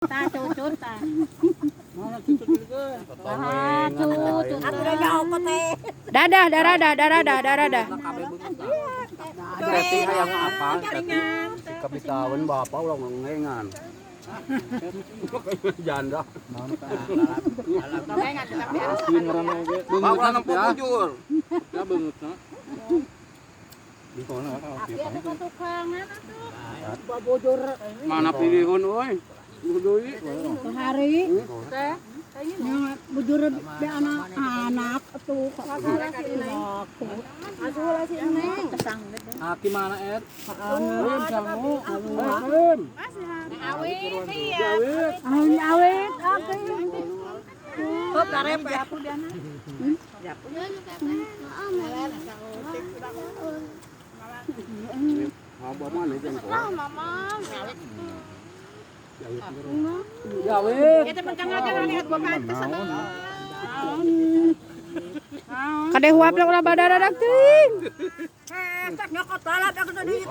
Ta cucut ta. Mana cucut juga? Cucut. Aku udah nyokot teh. Dadah, darada, darada, darada. Berarti hayang apa? Kapitawan bapak ulah ngengan. Janda. Bawa nempo bujur. Ya beungeutna. Di kono Aki ada ke tukangan atuh. Mana pilihun euy? Deui. Hari Teh. bujur be anak-anak tuh. Asuh si Neng. Kesang deh. Aki mana et? Rim sangu. Rim. Awit iya. Awit. Awit aki. Hop karep japu dana. Japu. Abah mana jengkol? Mama. Jawit. Kita pencang aja lihat gua pantes atuh. Kade huap ulah badaradak teuing. Nyokot talap aku tadi.